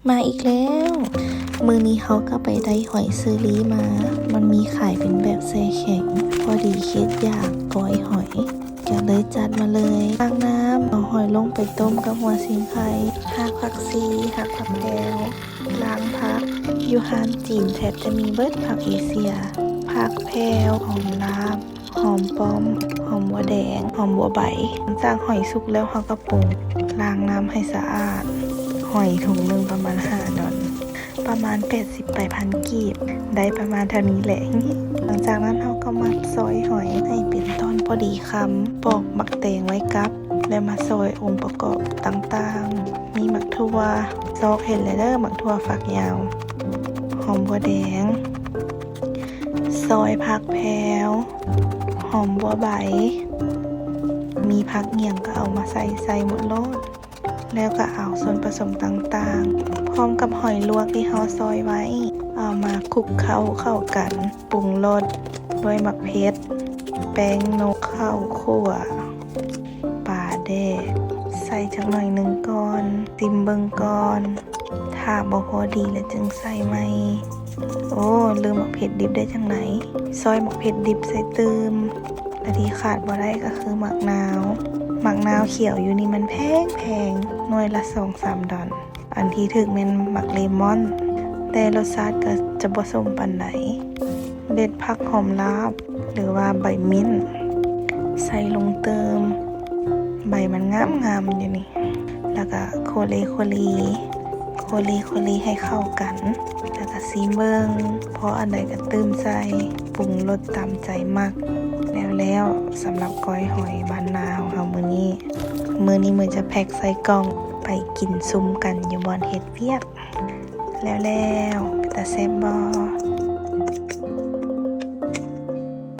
ມາອີກແລ້ວ ມື້ນີ້ເຮົາກໍໄປໄດ້ຫອຍເຊີຣີມາ ມັນມີຂາຍເປັນແບບແຊ່ແຂງ ພໍດີຄິດຢາກກ້ອຍຫອຍ ກໍເລີຍຈັດມາເລີຍ. ລ້າງນ້ຳ ເອົາຫອຍລົງໄປຕົ້ມກັບຫົວສີໄຄ, ຮາກຜັກຊີ, ຮາກຜັກແພວ, ລ້າງຜັກ. ຢູ່ຮ້ານຈີນແທບຈະມີເບິດ ຜັກເອເຊຍ, ຜັກແພວ, ຫອມລາບ, ຫອມປ້ອມ, ຫອມບົວແດງ, ຫອມບົວໃບ. ຫຼັງຈາກຫອຍສຸກແລ້ວ ເຮົາກໍປຸງ, ລ້າງນ້ຳໃຫ້ສະອາດ. ຫອຍຖົງໜຶ່ງປະມານຫ້າດອນ, ປະມານແປດສິບປາຍພັນກີບ, ໄດ້ປະມານເທົ່ານີ້ແຫຼະ. ຫຼັງຈາກນັ້ນເຮົາກໍມາຊອຍຫອຍໃຫ້ເປັນຕອນພໍດີຄຳ, ປອກໝາກແຕງໄວ້ກັບ ແລ້ວມາຊອຍອົງປະກອບຕ່າງໆ. ມີໝາກຖົ່ວ, ຊອກເຫັນແລ້ວເດີ, ໝາກຖົ່ວຝັກຍາວ, ຫອມບົວແດງ, ຊອຍຜັກແພວ, ຫອມບົວໃບ, ມີຜັກຫຍັງກໍເອົາມາໃສ່, ໃສ່ໝົດໂລດ. ແລ້ວກໍເອົາສ່ວນປະສົມຕ່າງໆ ພ້ອມກັບຫອຍລວກທີ່ເຮົາຊອຍໄວ້ ເອົາມາຄຸກເຄົ້າເຂົ້າກັນ, ປຸງລົດດ້ວຍໝາກເຜັດ, ແປ້ງນົກ, ເຂົ້າຂົ້ວ, ປາແດກ, ໃສ່ຈັກໜ້ອຍໜຶ່ງກ່ອນ, ຊີມເບິ່ງກ່ອນ, ຖ້າບໍ່ພໍດີແລ້ວຈຶ່ງໃສ່ໃໝ່. ໂອ້ ລືມໝາກເຜັດດິບໄດ້ຈັ່ງໃດ? ຊອຍໝາກເຜັດດິບໃສ່ຕື່ມ. ແລະທີ່ຂາດບໍ່ໄດ້ກໍຄືໝາກນາວ. ໝາກນາວຂຽວຢູ່ນີ້ມັນແພງໆ ໜ່ວຍລະສອງສາມດອນ. ອັນທີ່ຖືກແມ່ນໝາກເລມອນ, ແຕ່ລົດຊາດກໍຈະບໍ່ສົ້ມປານໃດ. ເດັດຜັກຫອມລາບ ຫຼືວ່າໃບມິ້ນ ໃສ່ລົງຕື່ມ. ໃບມັນງາມໆຢູ່ນີ້. ແລ້ວກະໂຄເລໂຄເລ ໂຄເລໂຄເລໃຫ້ເຂົ້າກັນ ແລ້ວກະຊີມເບິ່ງ ພໍອັນໃດກະຕື່ມໃສ່ ປຸງລົດຕາມໃຈມັກ. ແລ້ວໆ ສຳລັບກ້ອຍຫອຍບ້ານນາຂອງເຮົາມື້ນີ້. ມື້ນີ້ເມຍຈະແພັກໃສ່ກ່ອງໄປກິນຊຸມກັນຢູ່ບ່ອນເຮັດວຽກ. ແລ້ວໆ ເປັນຕາແຊບບໍ່?